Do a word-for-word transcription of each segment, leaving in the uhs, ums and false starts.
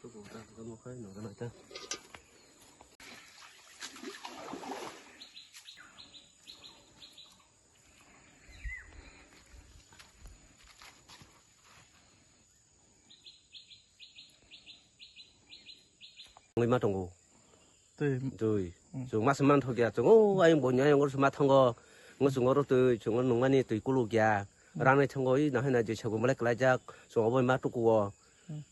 Wngwi ma tongo. Twi. Twi. Hmm. Chwng masa man thok ya, chwng o ayang bo ni ayang oro se ma thango. Ngo chwng oro twi, chwng oro nungmani twi kuluk ya. Hmm. Rang nai thango, i nahai na je sabu malai kwlaijak, chwng obo ma tuku o. Hmm.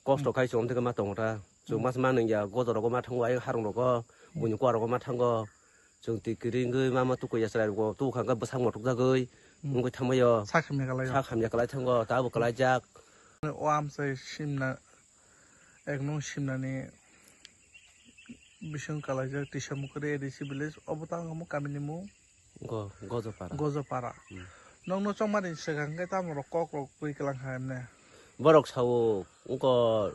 Kosto khai chwng tei ma tongo ta. Chwng Hmm. masa man ya, godo rogo ma thango, ayang harung rogo, Hmm. buini kua rogo ma thango. Chwng twi kwrwi wngwi ma ma tuku ya chwrai rogo, tuku kha khe bwsak motok jagwi, Hmm. wngwi thangma yo. Sak hamya kalai yo. Sak hamya kalai thango, ta bo kwlaijak. O amchai simna, ek nung simnani bising kalaijak Tisamukri A D C village, obo tang omo kamini mung? Go-, Gojopara. Gojopara. Hmm. Nokno chongmani swkang khe tamo rok kok rok twi kwlang kha emne? Borok sao, wngko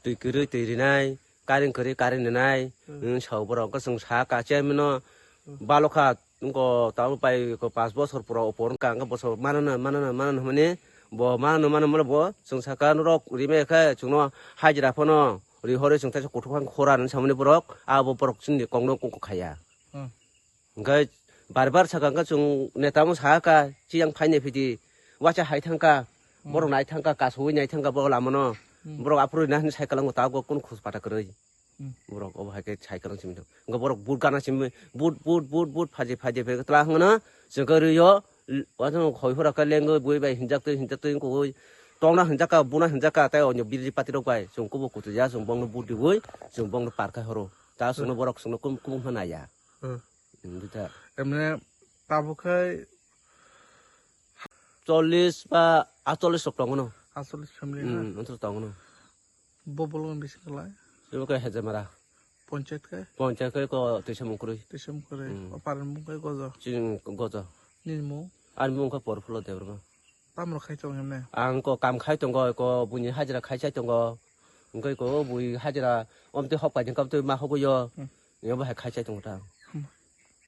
twi kwrwi twi rinai, karing kwrwi karing rinai, Hmm. wng sao borok. Hwnkhe chwng sa ka chairman no Hmm. balokha, wngko tamo pai ko panch bosor pura opor wngka, hwnkhe bosor manana, manana, manana hwnmani, bo manana, manana, manana bo chwng saka norok rimai khe chwngno hajra phano rihorwi chwng teisa kuthuk phang khora hinwi samani borok, abo borok chini kokno kungkuk khaya. Hmm. Hwnkhe bar bar saka hwnkhe chwng neta mo saka, chiyang phainai phidi, wacha hai thangkha, Hmm. borok nai thangkha, kasui nai thangkha borok lamano, Hmm. borok aphuru rina hinwi sai kwlango, tabuk kunu khus pata kwrwi. Hmm. Borok obo hai khe sai kwlang simi thang. Hwnkhe borok but gana simi, but, but, but, but, phaji, phaji, phaji, tla hwngno, chwng khe rwi o, l-, watano khoi hora khe lengwi, bui bai hinjak twi, hinjak twi, wngkugwi, tongna hinjak ka, buna hinjak ka, tei onyo biri pati rok bai, chwng kubu kutu ya, chwng bongno but diwi, chwng bongno par khai horo. Ta chwngno Hmm. borok chwngno kum, kum hwnna ya. Hmm. Hmm, duita. Emne tabuk khai chollish ba aatchollish rok tongo no. Aatchollish family na? Hmm, onto tongo no. Bo bolong bisi kalai? Ibo khe Hejamara. Ponchayat khe? Ponchayat khe ko Twisamukri. Twisamukri. Hmm. O paran mung khe Gojo? Chini Gojo. Nini mung? Ani mung khe Porphulo Debbarma. Tamrok khai tongo hemne? Ang ko kam khai tongo, ko buini hajira khai chai tongo. Hwnkhe ko bui hajira omtwi hok paiding kap twi ma hogwi yo. Hmm. Yo bahai khai chai tongo ta.